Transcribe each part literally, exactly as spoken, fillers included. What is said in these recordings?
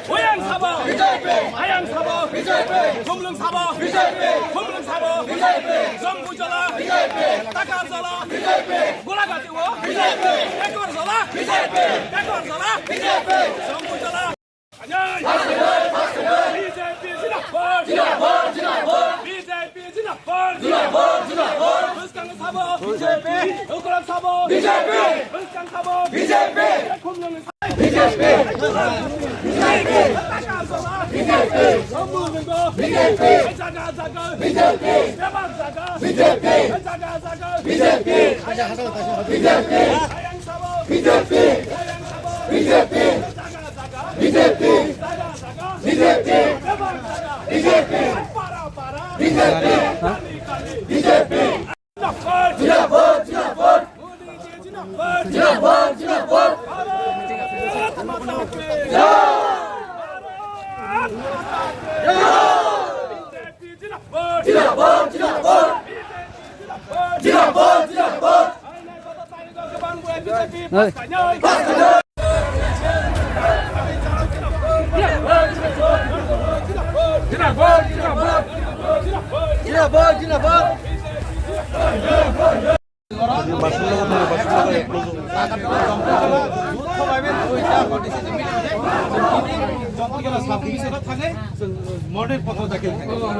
Oyang sabo, ayang sabo, khumlung sabo, khumlung sabo, jombu jola, takar jola, gulagati o, ekor jola, ekor jola, jombu jola. B J P zindabad! B J P zindabad! Bwskang sabo! B J P! Ukulok sabo! B J P! Bwskang sabo! B J P! Khumlung sabo! B J P! B J P! Khumlung sabo! B J P! Jaga jaga! B J P! Bebak jaga! B J P! Jaga jaga! B J P! B J P! Ayang sabo! B J P! Ayang sabo! B J P! Jaga jaga! B J P! B J P! B J P!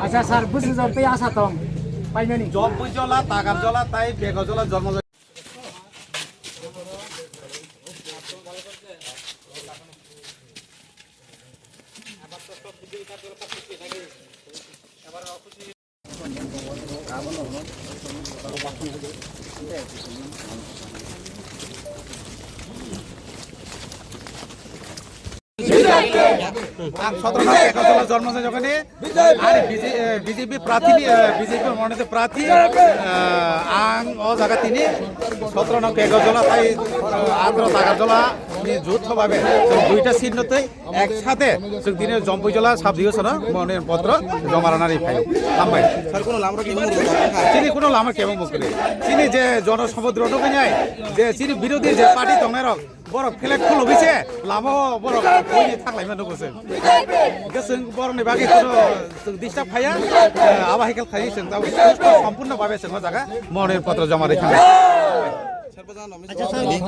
Acha sir, busi jor tei asa tong painani. Jompuijola, Takarjola, tai Begajola, Jormajola. Ang sotro nong Begajola jormo jai jokani. Ani B J, eh, B J P prarthi ni, eh, B J P mononito prarthi, eh, ang o jaga tini sotro nong Begajola tai, eh, atro Takarjola ni যৌথ ভাবে chwng দুইটা চিহ্ন tei eksate chwng tini Jompuijola sub division o মনোনয়ন পত্র জমা rwnani phai. Hambai. Sir, kuno lama rok kebo mukri tong kha? Chini kuno lama kebo mukri. Chini je jono samudro no kanya, je chini birodhi je party tongnai rok, borok flag khulubwi se lama o borok buini thaklaima nugo chwng. Hwnkhe chwng borokni bagwi kuno chwng disturb khaiya, eh, abo hai khe khai chwng tabuk susto sompurno bhabe chwng o jaga manoyotpotro joma rwi thangkha.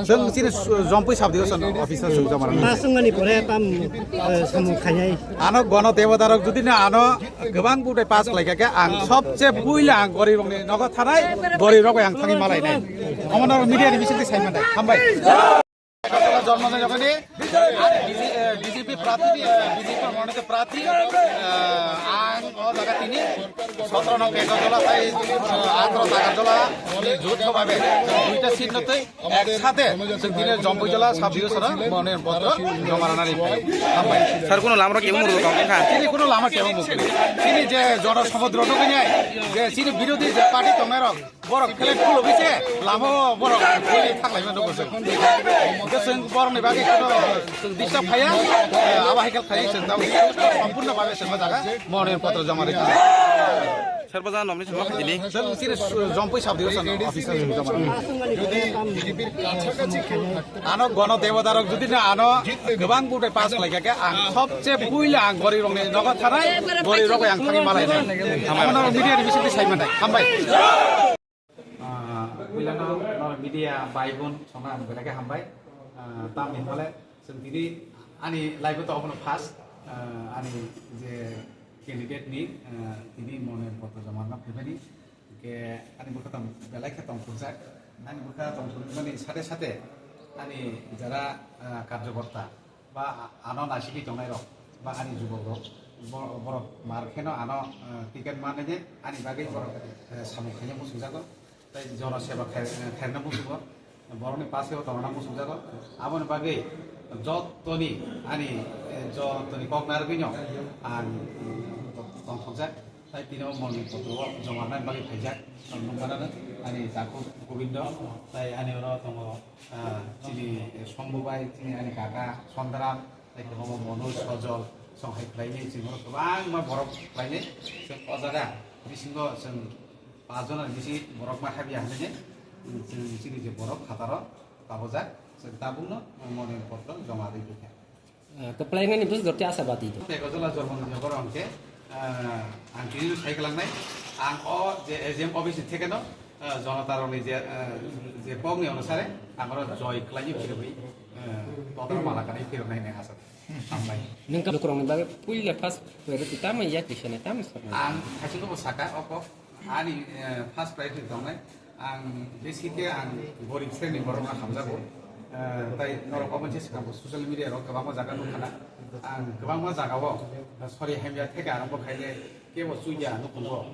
Chwng chini su-, Jompui sub division office o chwng joma rwna. Pass wngmani pore tam, eh, samung khainai. Ano gono debodarok jodi no ano kwbang budai pass khlaikha khe ang sobse puila ang gorib rokni nogo thanai, gorib rok bai ang thangwi malainai. Omono media ni bisingtwi sai mannai. Hambai. Jormo jai jokoni, ani B J, eh, B J P prarthi, eh, B J P mononito prarthi, eh, ang o jaga tini sotro nong Begajola tai, eh, atro Takarjola ni যৌথ ভাবে দুইটা চিহ্ন tei eksate chwng tini Jompuijola sub division o মনোনয়ন পত্র জমা rwnani phai. Hambai. Sir, kuno lama rok kebo mukri tong kha? Chini kuno lama kebo mukri. Chini je jono samudro no kanya, je chini birodhi je party tongnai rok, borok flag khulubwi se lama o borok buini thaklaima nugo chwng. Hwnkhe chwng borokni bagwi kuno chwng disturb khaiya, eh, abo hai khe khai chwng tabuk sompurno bhabe chwng o jaga manoyotpotro joma rwi thangkha. Sir, bo jana nomination ma khaidi ni? Chwng chini su-, Jompui sub division office o chwng joma rwi. Ano gono debodarok jodi no ano kwbang budai pass khlaikha khe ang sobse puila ang gorib rokni nogo thanai, gorib rok bai ang thangwi malainai. Omono media ni bisingtwi sai mannai. Hambai. Ah, puilano norok media bai bon songna ang belai khe hambai. Ah, tamni hole chwng tini ani live o to obono first, ah, ani je candidate ni, ah, tini manoyotpotro joma rwna phaimani. Hwnkhe ani bwkha tong belai khe tong khungjak. Ani bwkha tongthokmani sate sate ani jara, ah, karjokorta ba ano naisigwi tongnairok ba ani jubokrok bo-, borok mar kheno ano, ah, ticket manwi ani bagwi borok, eh, samung khaina muchungjago. Tei jono seba khai-, khairokna muchungo, borokni paseo tongna muchungjago. Aboni bagwi jottoni ani, eh, jottoni kok narwgwino ang, mm, tongthokjak. Tai tini o moni potro o joma rwna bagwi phaijak. Ang nukmano ani takhuk Gobindo, tai ani oro tongo, ah, chini Sombu bai, chini ani kaka Sondram, tai kwbangma Manoj, Sojol, chwng hai khlainai, chini oro kwbangma borok khlainai. Chwng o jaga bisingo chwng paanch jona bisi borok ma habya hinwi chwng chini je borok khataro kabojak, chwng tabukno moni potro joma rwi kha. Ah, kwplainani bwswk jotoni asabadi do. Tei Gojala Jormoni Nogoro hwnkhe, ah, ang tini sai kwlangnai. Ang o je A G M office ni thekeno, ah, jonotarokni je, ah, je kokni onusare ang oro joi kwlainwi phirogwi, ah, totoro mala kanwi phiroknai hinwi asa. Hambai. Nwng ka lukurokni bagwi puila first priority tamo yak kisa nai tamo saknai? Ang thaichukgo saka o kok. Ani, eh, first priority tongnai, ang besi khe ang gorib sreni borokno hamjago. Eh, tai norok omo se swkang bo social media rok kwbangma jaga nukha na. Ang kwbangma jagao, eh, sori hamya theke arombo khainai kebo chuya nukhungo.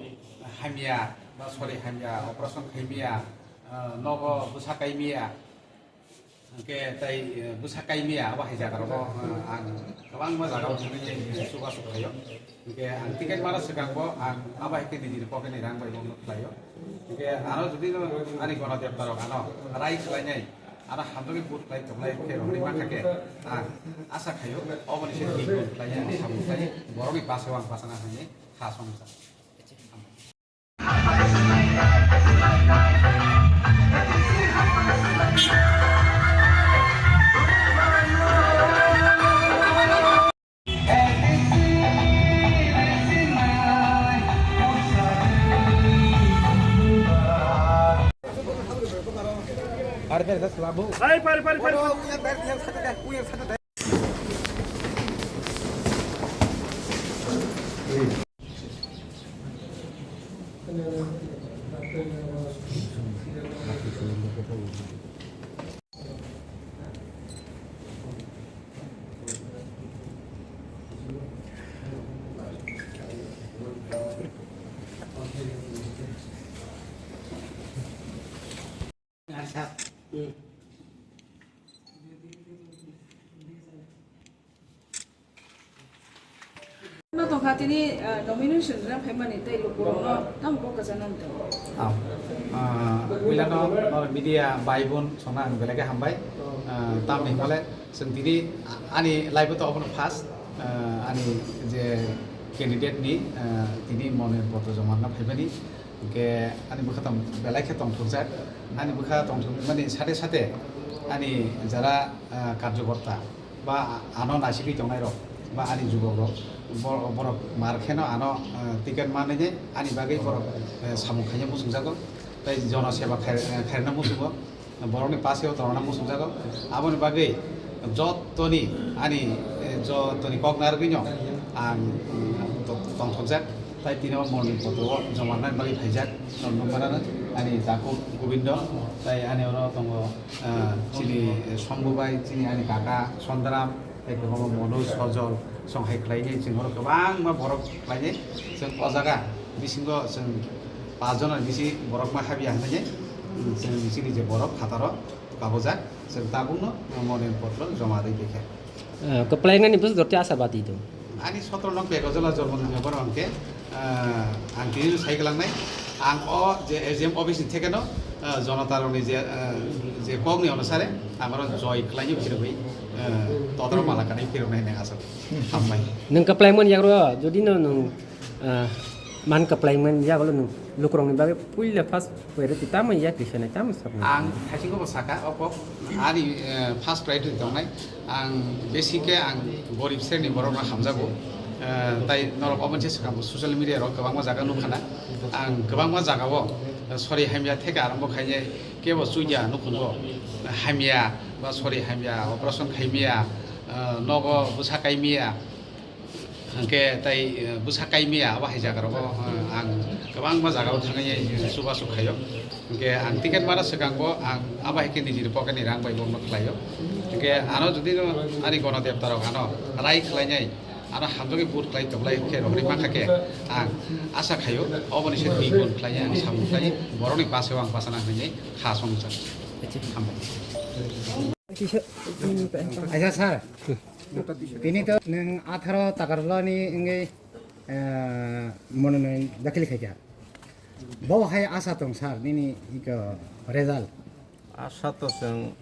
Hamya ba sori hamya operation khaimya, eh, nogo bwsa kaimya. Hwnkhe tai, eh, bwsa kaimya abo hai jaga rogo, eh, ang kwbangma jaga o thangwi tei chubachu khaio. Hwnkhe ang ticket mara swkang bo ang abo hai khe nijini pocket ni rang bai bo khlaio. Hwnkhe ano jodi no ani gono debda rok ano rai khlainai, ano hamjagwi vote khlai tongnai khe rwngwi mankha khe ang asa khaio oboni se twi vote khlainai ang samung khlai borokni bwsao ang bachana hinwi kha songsa. Pare, pare, das labu. Pare, pare, pare, pare. No tongkha tini, ah, nomination rwna phaimani tei lukurokno tamo kok kwchangna wngtong? Ah, ah, puilano norok media bai bon songna ang belai khe hambai. Ah, tamni hole chwng tini ani live o to obono first, ah, ani je candidate ni, ah, tini mone potro joma rwna phaimani. Hwnkhe ani bwkha tong belai khe tongthokjak. Ani bwkha tongthokmani sate sate ani jara, ah, karjokorta ba ano naisigwi tongnairok ba ani jubokrok bo-, borok mar kheno ano, ah, ticket manwi ani bagwi borok, eh, samung khaina muchungjago. Tei jono seba khai-, eh, khairokna muchungo. Borokni paseo tongna muchungjago. Aboni bagwi jottoni ani, eh, jottoni kok narwgwino ang, mm, to-, tongthokjak. Tai tini o moni potro o joma rwna bagwi phaijak. Nukmano ani takhuk Gobindo, tai ani oro tongo, ah, chini Sombu bai, chini ani kaka Sondram, tei kwbangma Manoj, Sojol, chwng hai khlainai, chwng oro kwbangma borok khlainai, chwng o jaga bisingo chwng paanch jona bisi borok ma habya hinwi, chwng chini je borok khataro kabojak, chwng tabukno moni potro joma rwi kha. Ah, kwplainani bwswk jotoni asabadi do. Ani sotro nong Pegojala Jormoni Nogoro hwnkhe, ah, ang tini sai kwlangnai. Ang o je A G M office ni thekeno, ah, jonotarokni je, ah, je kokni onusare ang oro joi khlainwi phirogwi, ah, totoro mala kanwi phiroknai hinwi asa. Hambai. Nwng kwplaimani yago jodi no nwng, ah, man kwplaimani yago nwng lukurokni bagwi puila first priority tamo yak kisa nai tamo saknai? Ang thaichukgo bo saka o kok ani, eh, first priority tongnai. Ang besi khe ang gorib sreni borokno hamjago. Eh, tai norok omo se swkang bo social media rok kwbangma jaga nukha na. Ang kwbangma jagao, eh, sori hamya theke arombo khainai kebo chuya nukhungo. Hamya ba sori hamya operation khaimya, eh, nogo bwsa kaimya. Hwnkhe tai, eh, bwsa kaimiya abo hai jaga rogo, eh, ang kwbangma jaga o thangwi, eh, chubachu khaio. Hwnkhe ang ticket mana swkang bo ang abo hai khe nijini pocket ni rang bai bo khlaio. Hwnkhe ano jodi no ani gono debda rok ano rai khlainai, ano hamjagwi vote khlai toblai khe rohorwi mankha khe ang asa khaio, oboni se twi gun khlainai ang samung khlai borokni base o ang bachana hwnwi kha songcha. Hambai. Aisa sir. Tini to nwng atharo takar lani wngwi, eh, mononoyon dakhil khaikha. Bo hai asa tong sir, nini iko result? Asa to chwng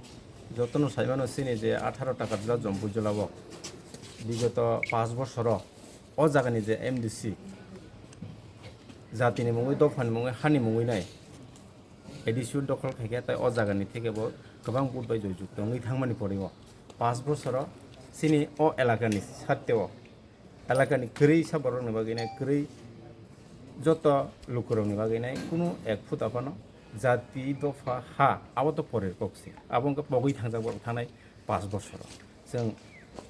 jotono saimano chini je atharo takar jila Jompu jila o bigoto panch bosoro o jagani je M D C jatini mungwi, dophani mungwi, hani mungwi nai A D C o dokhol khaikha, tai o jagani theke bo kwbang vote bai joyjukto wngwi thangmani pore o panch bosoro chini o elakani satte o elakani kwrwi sa borokni bagwi nai kwrwi joto lukurokni bagwi nai kunu ek phuta phano jati dopha ha abo to porer kok se abo wngkha pogwi thangjak borok thanai panch bosoro. Chwng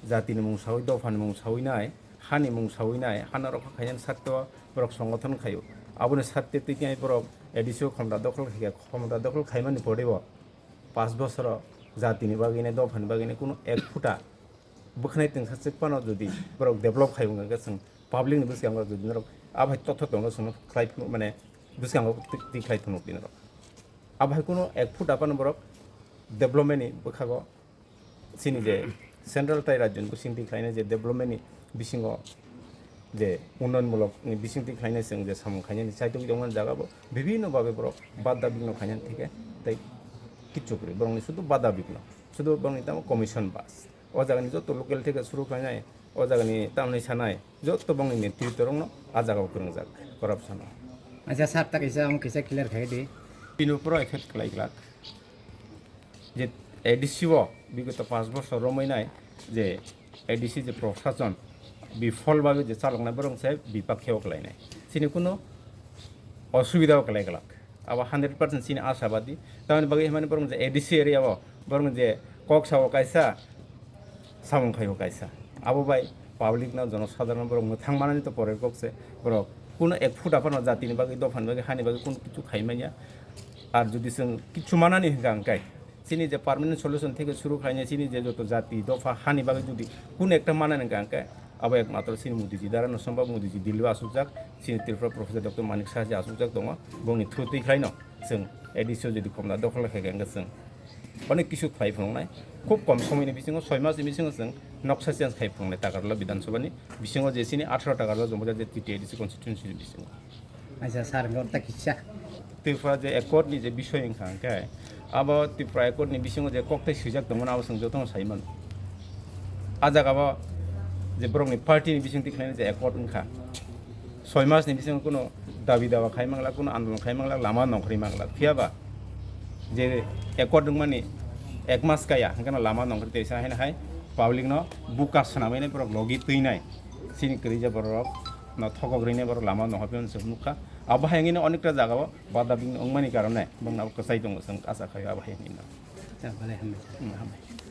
jatini mung sawi, dophani mung sawi nai, hani mung sawi nai, hano rokha khainani sakto borok songothon khaio. Aboni sakte twi khe borok A D C o khomda dokhol khaikha, khomda dokhol khaimani pore bo panch bosoro jatini bagwi nai, dophani bagwi nai kunu ek phuta bwkhanai twngsa chwk phano jodi borok develop khai wngkha khe chwng public ni bwskango jodi norok abo hai totho tongo chwngno khlai phunuk mane bwskango twi, twi khlai phunuk di norok. Abo hai kunu ek phuta phano borok development ni bwkhago chini je central tai rajyo ni bisingtwi khlainai je development ni bisingo je unnoyon mulok ni bisingtwi khlainai chwng je samung khainani chaitugwi tongmani jaga bo bibhinno babe borok bada bigno khainani thike tei kichu kwrwi borokni sudu bada bigno sudu borokni tamo commission bas. O jagani joto local theke suru khlainai, o jagani tamni sanai, joto bongni netrito rokno a jagao kwrwngjak corruption o. Acha sir, ta kaisa, omo kaisa clear khai di. Bini uporo effect khlai glak. Je A D C o bigoto panch bosor romwi nai je A D C je proshachon bifol bhabe je chaloknai borok se bipakhe o khlainai. Chini kuno osubida o khlai glak. Abo hundred percent chini ashabadi. Tamoni bagwi himani borok je A D C area o borok je kok sao kaisa samung khaio kaisa. Abo bai public no jono sadharon borok mwthang manani to porer kok se borok kuno ek phuta phano jatini bagwi dophani bagwi hani bagwi kuno kichu khai manya. Ar jodi chwng kichu manani hwnkha hwnkhe chini je permanent solution theke suru khlainai chini je joto jati dopha hani bagwi jodi kuno ekta manani hwnkha hwnkhe abo ekmatro chini Modiji dara no sombab, Modiji Delhi o asukjak, chini Tripura Professor Doctor Manik Saha je asukjak tongo, bongni through twi khlaino chwng A D C o jodi khomda dokhol khaikha hwnkhe chwng onek kisu khlai phunuknai, khub kom somoini bisingo soi masni bisingo chwng noksa change khai phunuknai Takarla Bidhan Sabha ni bisingo je chini atharo Takarla Jompuijala je T T A D C constituency ni bisingo. Acha sir, hwnkhe orta kisa. Tripura je accord ni je bisoi wngkha hwnkhe, abo Tripura accord ni bisingo je koktai swijak tongmani abo chwng jotono sai mano. A jaga bo je borokni party ni bisingtwi khlainai je accord wngkha, soi mas ni bisingo kuno dabi dawa khai manglak, kuno andolon khai manglak, lama nongkhorwi manglak. Phiya ba je accord wngmani ek mas kaya hwnkhe no lama nongkhorwi tei sa haino hai public no buka swnamwi nai borok logi twi nai, chini kwrwi je borok no thokok rwinai borok lama nongkhorwi phano chwng nukha. Abo hai wngwi no onekta jaga o bada bini wngmani karone bongni abo kwchai tongo, chwng acha khaio abo hai wngwi no. Acha, belai hambai. Hmm. Hambai.